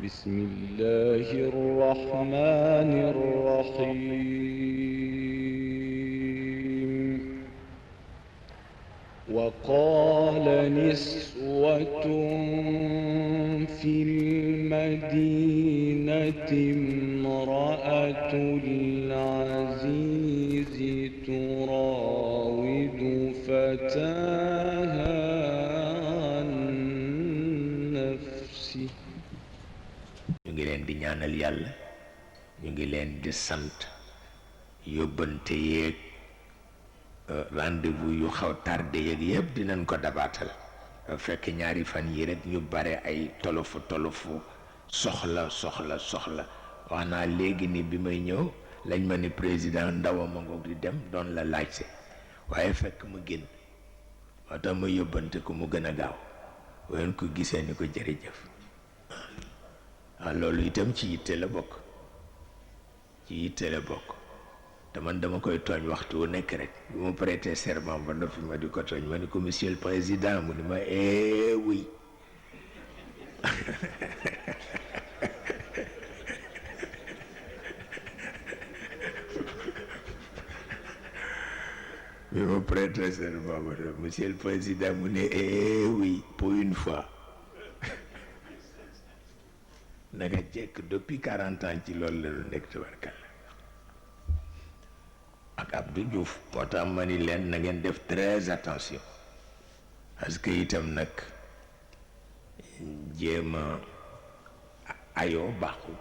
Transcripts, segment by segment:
بسم الله الرحمن الرحيم وقال نسوة في المدينة امرأة العزيز تراود فتاها عن نفسه ñu ngi leen di ñaanal yàlla ñu ngi leen di sant yóbbante yeeg rendez-vous yu xaw tardé yeeg yëpp dinañ ko dabaatal fekk ñaari fan yi rek ñu bare ay tolofu soxla wax naa léegi ni bi may ñëw lañ ma ni président ndawam a ngoog di dem doon la laajte waaye fekk mu génn moo tax ma yóbbante ko mu gën a gaaw ween ko gisee ni ko jërëjëf loolu itam ci yitte la bokk te man dama koy tooñ waxtu wu nekk rek bu ma prêter serment ba noppi ma di ko tooñ ma ni ko monsieur le président mu ni ma oui bi ma prêter serment ba noppi monsieur le président mu ne oui pour une fois naka jekk depuis 40 ans ci loolu la lu nekk tabarkal ak Abdou Diouf moo tax ma ni leen na ngeen def très attention parce que itam nag jéema ayoo baaxul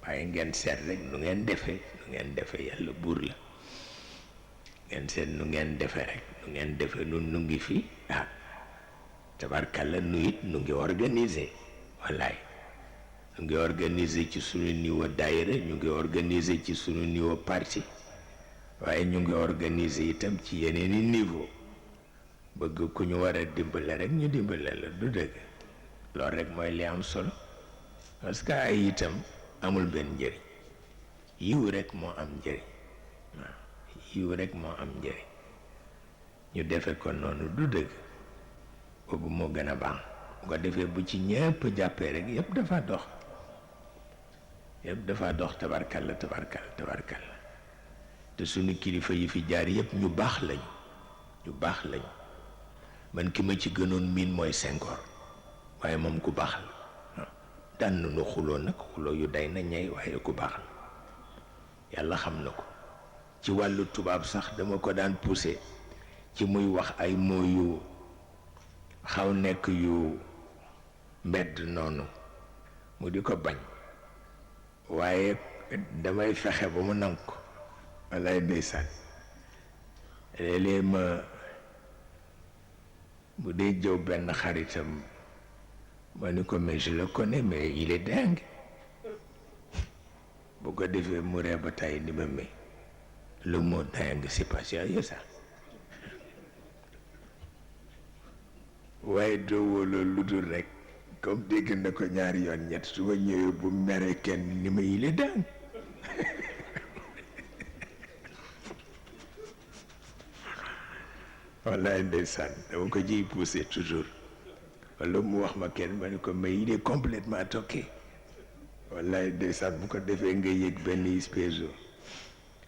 waaye ngeen seet rek nu ngeen defee yàlla buur la ngeen seet nu ngeen defee rek nu ngeen defee nun nu ngi fi tabarkal la nu it nu ngi organiser wallaay ñu ngi organiser ci suñu niveau daayira ñu ngi organiser ci suñu niveau parti waaye ñu ngi organiser itam ci yeneeni niveau bëgg ku ñu war a dimbale rek ñu dimbale la du dëgg loolu rek mooy li am solo parce que ay itam amul benn njëriñ yiw rek moo am njëriñ waaw yiw rek moo am njëriñ ñu defe ko noonu du dëgg boobu moo gën a baax bu ko defee bu ci ñépp jàppee rek yépp dafa dox tabarkalla te sunu kilifa yi fi jaar yépp ñu baax lañu man ki ma ci gënoon miin mooy Senghor waaye moom ku baax la daan nu xuloo nag xuloo yu day na ñey waaye ku baax la yàlla xam na ko ci wàllu tubaab sax dama ko daan poussé ci muy wax ay mots yu xaw nekk yu mbedd noonu mu di ko bañ waaye damay fexe ba mu nangu ko walaay ndeysaan léeg-léeg ma bu dee jëw benn xaritam ma ni ko mais je le connais mais il est dingue bu ko defee mu ree ba tey ni ma mais le mot dingue c'est pas sérieux ça waaye doo wóoloo lu dul rek comme dégg na ko ñaari yoon ñett su ma ñëwee bu mere kenn ni ma yile daan wallaay ndeysaan dama ko jiy poussé toujours wala mu wax ma kenn ma ni ko mais il est complètement toqué wallaay ndeysaan bu ko defee nga yëg benn espèce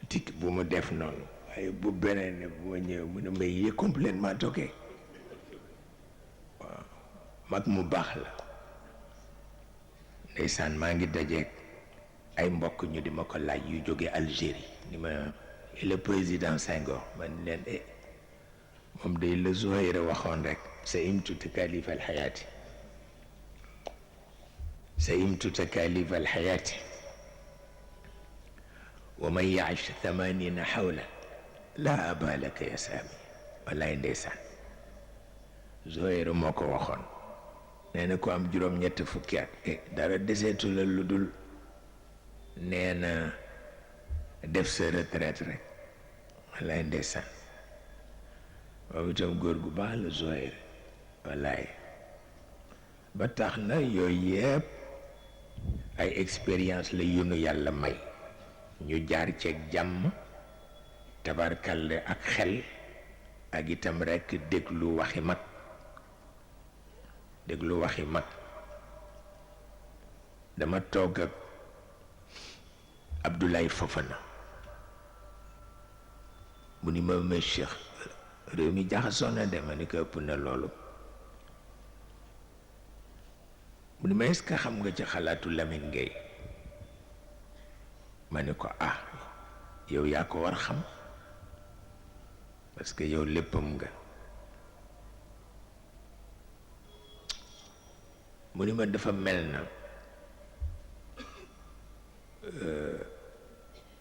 tic bu mu def noonu waaye bu beneen ne bu ma ñëwee mu ne mais il est complètement toqué waaw mag mu baax la ndeysaan maa ngi dajeeg ay mbokk ñu di ma ko laaj yu jóge Algérie ni ma le président Senghor man leen moom day la Zuhayra waxoon rek sa imtu takalif alxayaati wa man yaish 80 xawla laa aba laka ya saami wallaay ndeysaan Zuhayra moo ko waxoon nee na ko am juróom-ñett fukki at dara deseetu la lu dul nee na def sa retraite rek wallaay ndeysaan moom itam góor gu baax la Zuhayr wallaay ba tax na yooyu yëpp ay expérience la yu nu yàlla may ñu jaar ceeg jàmm tabarkalle ak xel ak itam rekk déglu waxi mag dama toog ak Abdoulaye Fofana mu ni ma mais Cheikh réew mi jaxasoo na de ma ni ko ëpp na loolu mu ni ma est-ce que xam nga ci xalaatu Lamine Gueye ma ni ko ah yow yaa ko war xam parce que yow léppam nga mu ni ma dafa mel na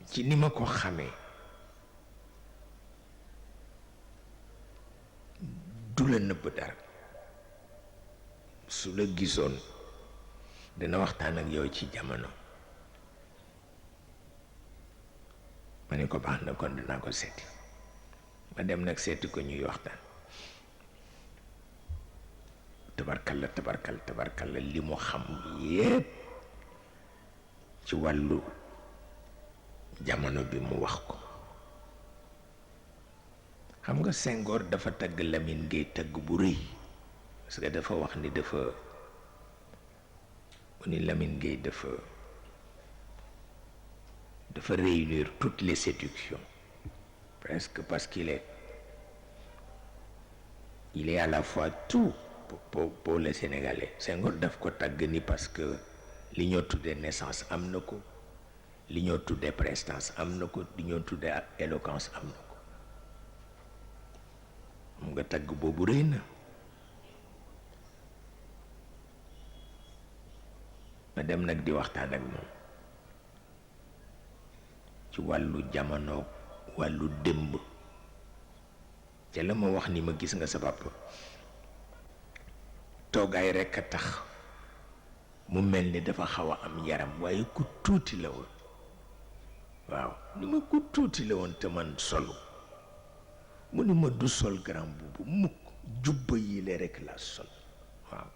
ci ni ma ko xamee du la nëbb dara su la gisoon dina waxtaan ak yow ci jamono ma ne ko baax na kon dinaa ko seeti ma dem nag seeti ko ñuy waxtaan tabarkalla li mu xam yépp ci wàllu jamono bi mu wax ko xam nga Senghor dafa tagg Lamine Gueye tagg bu rëy parce que dafa wax ni dafa mu ni Lamine Gueye dafa réunir toutes les séductions presque parce qu'il est à la fois tout pour les Sénégalais. Senghor daf ko tagg ni parce que li ñoo tuddee naissance am na ko li ñoo tuddee prestance am na ko li ñoo tuddee éloquence am na ko mu nga tagg boobu rëy na ma dem nag di waxtaan ak moom ci wàllu jamono wàllu démb ca la ma wax ni ma gis nga sa papa toogaay rekk a tax mu mel ni dafa xaw a am yaram waaye ku tuuti la woon waaw ni ma ku tuuti la woon te man solu mu ni ma du sol grand buubu mukk jubba yi le rekk laa sol waaw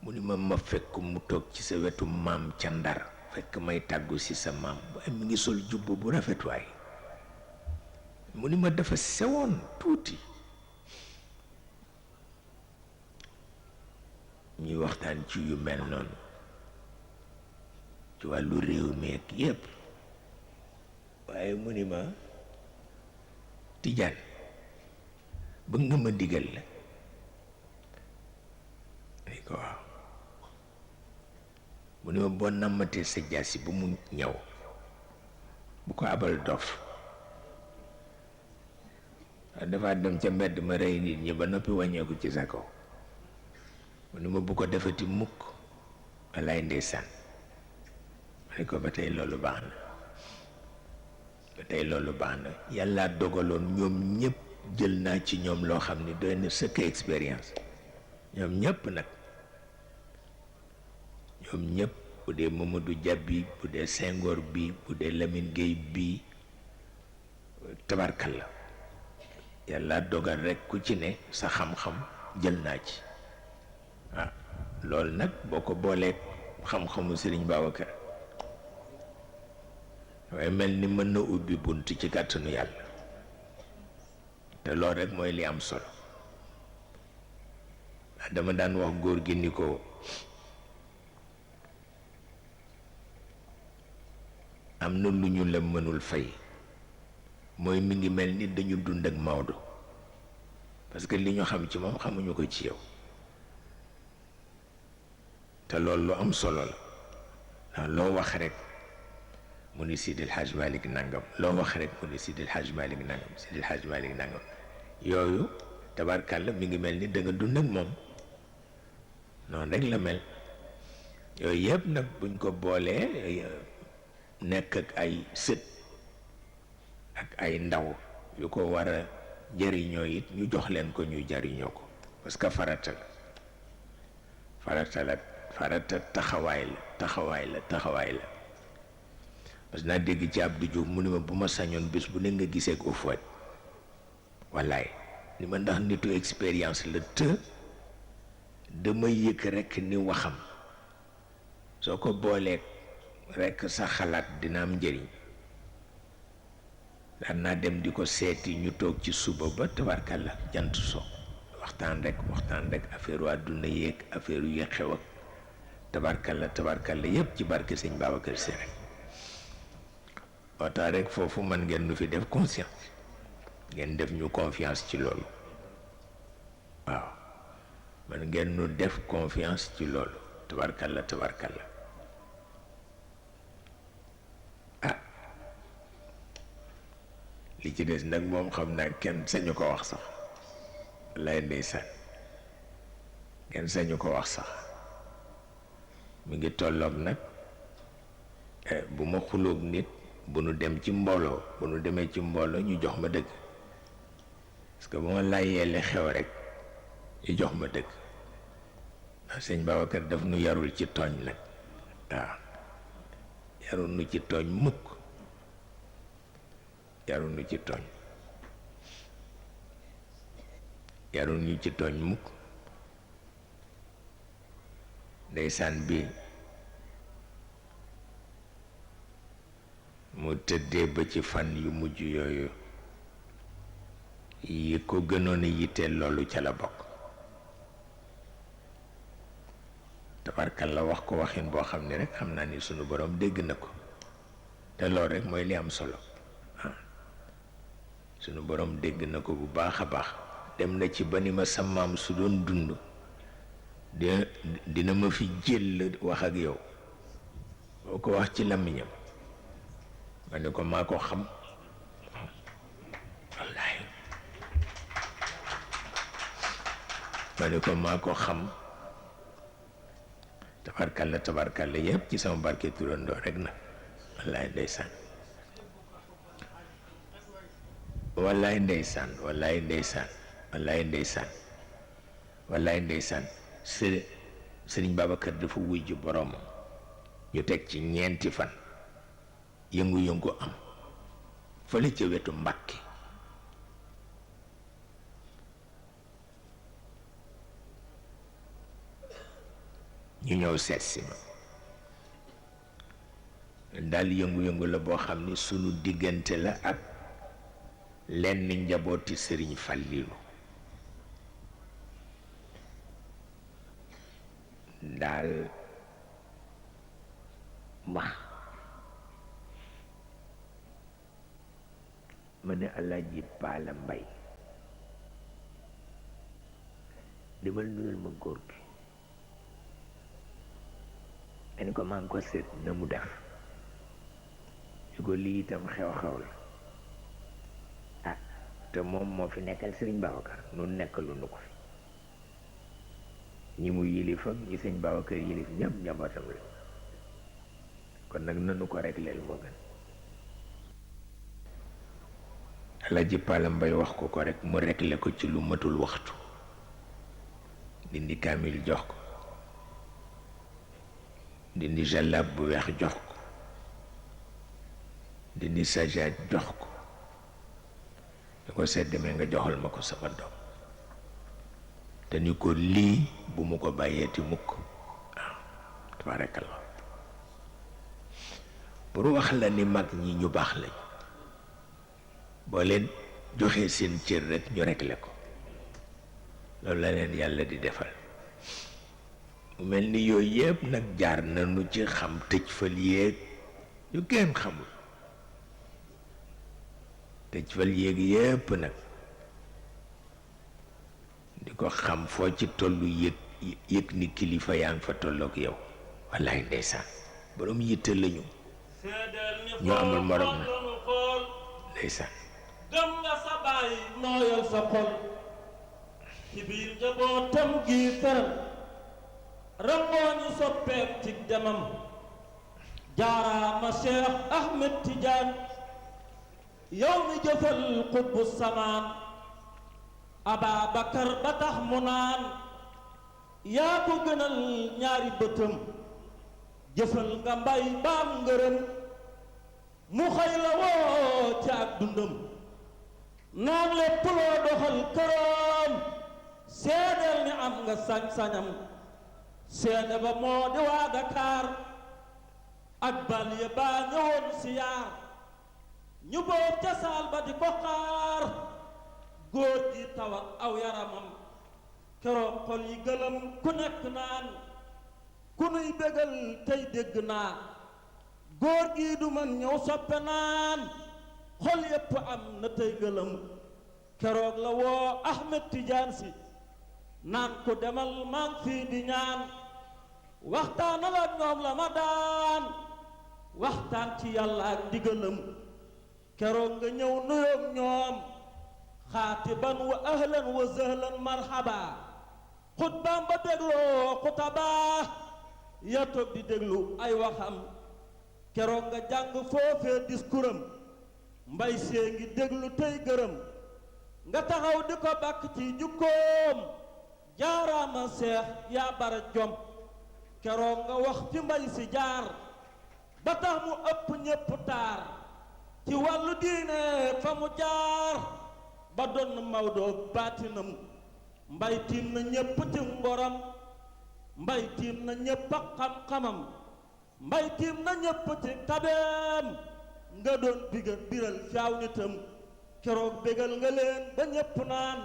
mu ni ma fekk mu toog ci sa wetu maam ca Ndar fekk may tàggu si sa maam waaye mi ngi sol jubba bu rafet waay mu ni ma dafa sewoon tuuti ñuy waxtaan ci yu mel noonu ci wàllu réew mi ak yépp waaye mu ni ma Tijaan bëgg nga ma digal la ni ko waaw mu ni ma boo nammatee sa jaasi bu mu ñëw bu ko abal dof dafa dem ca mbedd ma rey nit ñi ba noppi wàññeeku ci sa kaw mu ni ma bu ko defati mukk walaay ndeysaan ma ne ko ba tey loolu baax na yàlla dogaloon ñoom ñëpp jël naa ci ñoom loo xam ni doy na sëkk expérience ñoom ñëpp nag ñoom ñëpp bu dee Mamadou Dia bi bu dee Senghor bi bu dee Lamine Gueye bi tabarkalla yàlla dogal rekk ku ci ne sa xam-xam jël naa ci loolu nag boo ko boolee xam-xamu Serigne Babacar waaye mel ni mën na ubbi bunt ci kàttanu yàlla te loolu rekk mooy li am solo dama daan wax góor gi ni ko am na lu ñu la mënul fay mooy mi ngi mel ni dañu dund ak Maodo parce que li ñu xam ci moom xamuñu ko ci yow te loolu lu am solo la ndax loo wax rek mu ni Sidil Hadj Malick nangam loo wax rek mu ni Sidil Hadj Malick nangam yooyu tabarkàlla mi ngi mel ni da nga dund ak moom noonu rek la mel yooyu yëpp nag buñ ko boolee nekk ak ay sët ak ay ndaw yu ko war a jëriñoo it ñu jox leen ko ñuy jëriñoo ko parce que farata taxawaay la parce que naa dégg ci Abdou Diouf mu ni ma bu ma sañoon bés bu ne nga gisee ko fóot wallaay ni ma ndax nitu expérience la te dama yëg rekk ni waxam soo ko booleeg rekk sa xalaat dina am njëriñ daan naa dem di ko seeti ñu toog ci suba ba tabarkalla jant so waxtaan rek affaire àdduna yeeg affaire yu xew ak tabarkalla tabarkalla yépp ci barke sëñ Babacar Si rek moo tax rek foofu man ngeen nu fi def conscience ngeen def ñu confiance ci loolu waaw man ngeen nu def confiance ci loolu tabarkalla tabarkalla ah li ci des nag moom xam naa kenn sañu ko wax sax lay ndeysaan kenn sañu ko wax sax mi ngi tolloog nag bu ma xuloog nit bu nu dem ci mbooloo bu nu demee ci mbooloo ñu jox ma dëgg parce que bu ma laajee li xew rek ñu jox ma dëgg ndax sëñ Babacar daf nu yarul ci tooñ nag waaw yarul nu ci tooñ mukk yarul nu ci tooñ yarul ñu ci tooñ mukk ndeysaan bi mu tëddee ba ci fan yu mujj yooyu yi ko gënoon a yitteel loolu ca la bokk tabarkal la wax ko waxin boo xam ne rek xam naa ni sunu borom dégg na ko te loolu rek mooy li am solo sunu borom dégg na ko bu baax a baax dem na ci ba ni ma sa maam su doon dund dina ma fi jël wax ak yow boo ko wax ci làmmiñam ma ne ko maa ko xam wallaahi ma ne ko maa ko xam tabarkalla tabarkalla yëpp ci sama barke turandoo rek na wallaahi ndeysaan wallaahi ndeysaan wallaahi ndeysaan wallaahi ndeysaan wallaahi ndeysaan sëriñ Babacar dafa wuy ji boroomam ñu teg ci ñeenti fan yëngu-yëngu am fële ca wetu Mbàkke ñu ñëw seet si ma daal yëngu-yëngu la boo xam ni sunu diggante la ak lenn njabooti sëriñ Fallilu daal ma ne Alaaji Paala Mbay demal nuyul ma góor gi ma ni ko maa ngi ko seet na mu def su ko lii itam xew-xew la ah te moom moo fi nekkal sëriñ Babacar nun nekkalu nu ko fi ñi mu yilif ak ñi sëñ Babacar yilif ñëpp njabootam la kon nag nanu ko régleel moo gën Alaaji Paala Mbay wax ko ko rek mu réglé ko ci lu matul waxtu dindi kaamil jox ko dindi jallab bu weex jox ko dindi sajaat jox ko da ko seet demee nga joxal ma ko sama doom te ni ko lii bu mu ko bàyyeeti mukk waaw tabarakallah pour wax la ni mag ñi ñu baax lañ boo leen joxee seen cër rek ñu réglé ko loolu la leen yàlla di defal mu mel ni yooyu yëpp nag jaar nañu ci xam tëj fal yéeg yu kenn xamul tëj fal yéeg yëpp nag di ko xam foo ci tollu yëg ni kilifa yaa ngi fa tollook yow wallaay ndeysaan borom yitte lañu ñoo amul morom na ndeysaan gëm nga sa baay nooyal sa xol ci biir njabootam gi teral rangoo ñu soppeek ci demam jaaraama Cheikh Ahmed Tidiane yow mi jëfal xutbu samaan Ababakar ba tax mu naan yaa ko gënal ñaari bëtam jëfal nga mbay baam ngërëm mu xëy la woo ci ak dundam naan lépp loo doxal këram seedeel ni am nga sañ-sañam seede ba moo di waa Dakar ak baliya baa ñëwoon si yaar ñu boob ca saal ba di ko xaar góor gi tawat aw yaramam keroog xol yi gëlëm ku nekk naan ku nuy bégal tey dégg naa góor gi du man ñëw soppe naan xol yépp am na tey gëlëm keroog la woo Ahmed Tidiane si naan ko demal maa ngi fii di ñaan waxtaanal ak ñoom la ma daan waxtaan ci yàlla ak ndigalam keroog nga ñëw nuyoog ñoom xaatiban wa ahlan wa sahlan marhaba xutbaam ba dégloo xutaba ya toog di déglu ay waxam keroog nga jàng foofee discours am mbay see ngi déglu tey gërëm nga taxaw di ko bàkk ci jukkoom jaaraama seex yaa bara jom keroog nga wax fi mbay si jaar ba tax mu ëpp ñépp taar ci wàllu diine fa mu jaar ba doon Maodo baatinam mbay tiim na ñépp ci ngoram mbay tiim na ñépp ak xam-xamam mbay tiim na ñépp ci tabeem nga doon biral fiyaaw nitam keroog bégal nga leen ba ñépp naan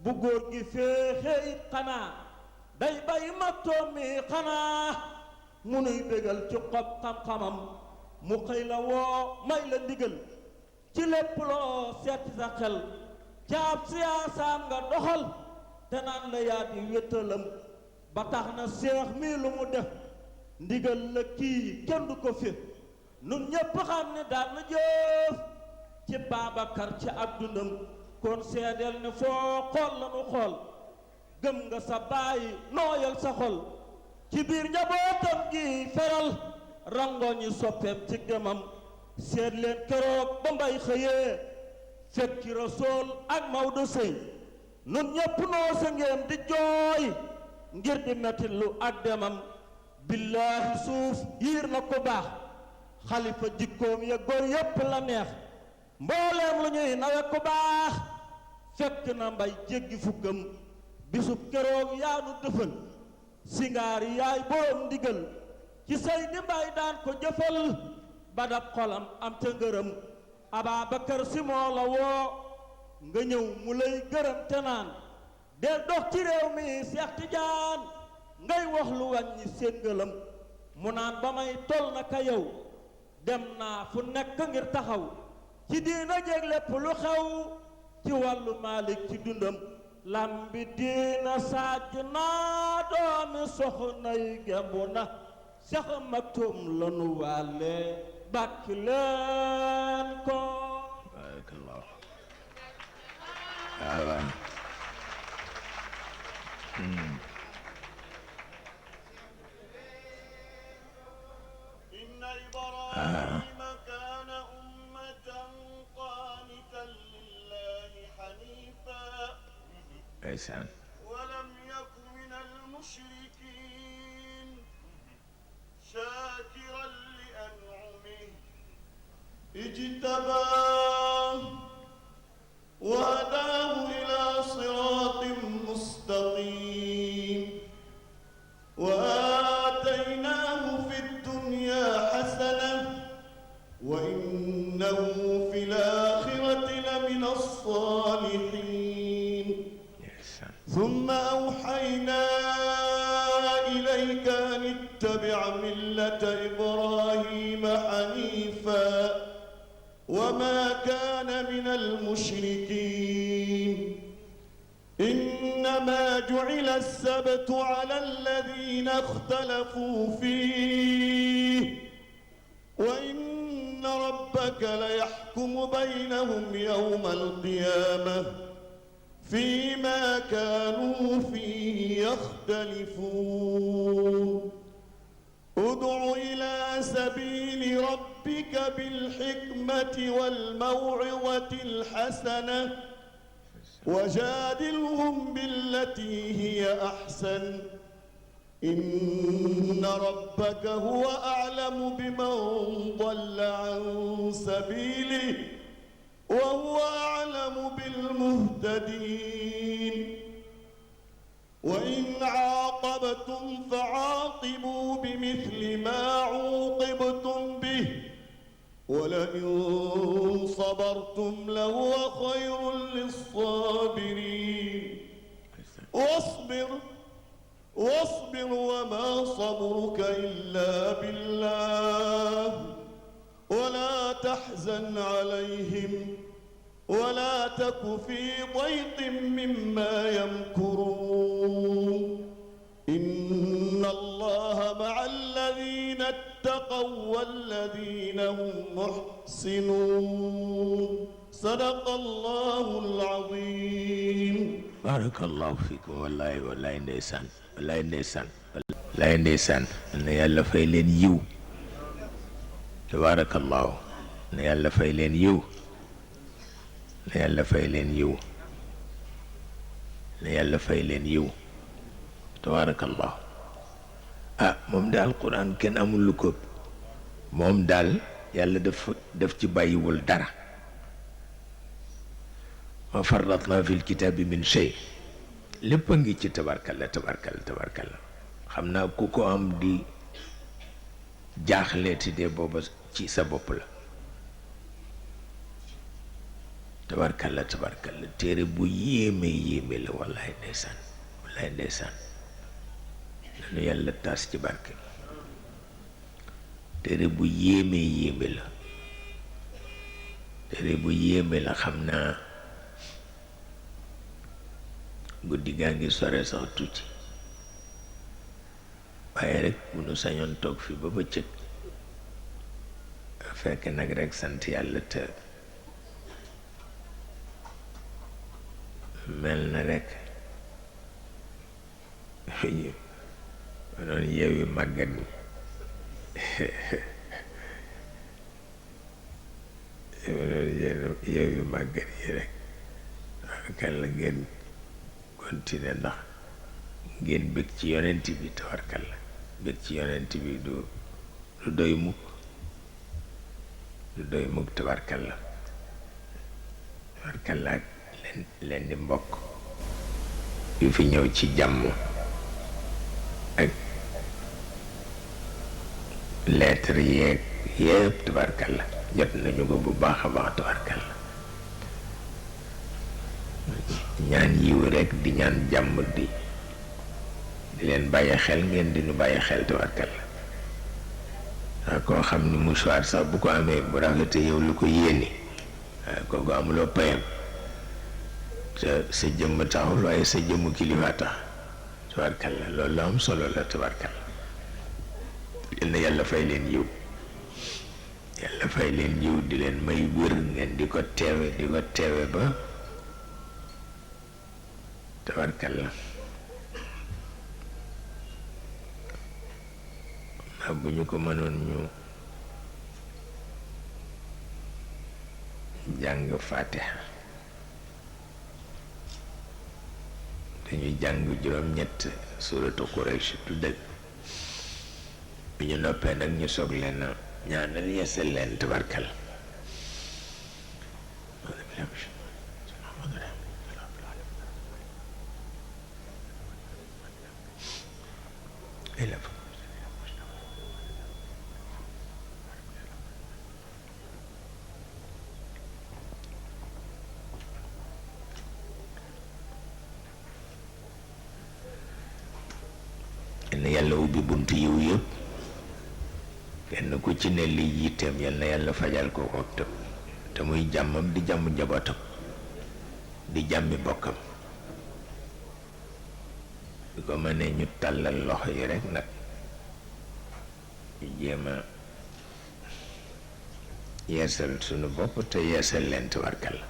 bu góor gi féexee it xanaa day bay mattoom mi xanaa mu nuy bégal ci xob xam-xamam mu xëy la woo may la ndigal ci lépp loo seeti sa xel caab siyaasaam nga doxal te naan la yaa di wéttalam ba tax na seex mii lu mu def ndigal la kii kenn du ko fi nun ñépp xam ne daan na jëf ci Babacar ci ab dundam kon seedeel ne foo xool la nu xool gëm nga sa bàyyi nooyal sa xol ci biir njabootam gi feral rangoo ñi soppeem ci gëmam seet leen keroog ba mbay xëyee fekki Rasool ak Maodo sëy nun ñépp noo sa ngeen di jooy ngir di metti lu ak demam billaahi suuf yiir na ko baax xalifa jikkoom ya góor yépp la neex mbooleem lu ñuy nawe ku baax fekk na mbay jéggi fukkam bisub keroog yaa nu dëfal singaar yaay borom ndigal ci say di mbay daan ko jëfal ba dab xolam am ca ngërëm Ababakar Si moo la woo nga ñëw mu lay gërëm te naan del dox ci réew mi Seex Tijaan ngay wax lu wàññi seen ngëlam mu naan ba may tol naka yow dem naa fu nekk ngir taxaw ci diina jéeg lépp lu xew ci wàllu Maalik ci dundam lambi diina saaj naa doomi soxna yi gembu na Seex Maktum lanu wàlle bàkk leen ko barakallah waaw إن إبراهيم كان أمة قانتا لله حنيفا ndeysaan ولم يك من المشركين شاكرا لأنعمه اجتباه وهداه إلى صراط مستقيم وآتيناه في الدنيا حسنة وإنه في الآخرة لمن الصالحين ثم أوحينا إليك أن اتبع ملة إبراهيم حنيفا وما كان من المشركين إنما جعل السبت على الذين اختلفوا فيه وإن ربك ليحكم بينهم يوم القيامة فيما كانوا فيه يختلفون ادع إلى سبيل ربك بالحكمة والموعظة الحسنة وجادلهم بالتي هي أحسن إن ربك هو أعلم بمن ضل عن سبيله وهو أعلم بالمهتدين وإن عاقبتم فعاقبوا بمثل ما عوقبتم به ولئن صبرتم لهو خير للصابرين واصبر واصبر وما صبرك إلا بالله ولا تحزن عليهم ولا تك في ضيق مما يمكرون إن الله مع الذين اتقوا والذين هم محسنون صدق الله العظيم. بارك الله فيكم. والله ndeysaan wallaay ndeysaan na yàlla fay leen yiw tabarakallahu na yàlla fay leen yiw na yàlla fay leen yiw na yàlla fay leen yiw tabarakallahu. ah moom daal Alquran kenn amul lu ko moom daal yàlla daf ci bàyyiwul dara. ma farratna fil kitaabi min shay lépp a ngi ci tabarkalla xam naa ku ko am di jaaxleeti de booba ci sa bopp la. tabarkalla téere bu yéeme la wallahi ndeysaan nanu yàlla taas ci barke. téere bu yéeme la xam naa guddi gaa ngi sore sax tuuti waaye rek bu nu sañoon toog fi ba bëccëg fekk nag rek sant yàlla te mel na rek noonu yeewi màggat mi yeewi màggat yi rek kan la ngeen continuer ndax ngeen bëgg ci yonent bi tabarkalla bëgg ci yonent bi du doy mukk tabarkalla ak leen di mbokk yu fi ñëw ci jàmm ak lettre yeeg yëpp tabarkalla jot nañu ko bu baax a baax tabarkalla. ñaan yiw rek di ñaan jàmm di leen bàyyi xel ngeen di nu bàyyi xel tabarkalla. waaw koo xam ni mouchoir sax bu ko amee bu rafetee yow lu ko yéene waaw kooku amuloo payam sa jëmm taxul waaye sa jëmmu kilifa tax tabarkalla loolu la am solo la tabarkalla. yal na yàlla fay leen yiw di leen may wér ngeen di ko teewe ba tabarkalla. ndax bu ñu ko mënoon ñu jàng Fatiha dañuy jàng juróom-ñett suratu Quraysh tuddal bu ñu noppee nag ñu soog leen a ñaanal yeesal leen tabarkalla. na yàlla ubbi bunt yiw yëpp kenn ku ci ne li yitteem yal na yàlla fajal ko ko te muy jàmmam di jàmm njabootam di jàmmi bokkam. bi ko mënee ñu tàllal loxo yi rek nag ñu jéem a yeesal sunu bopp te yeesal leen tabarkalla.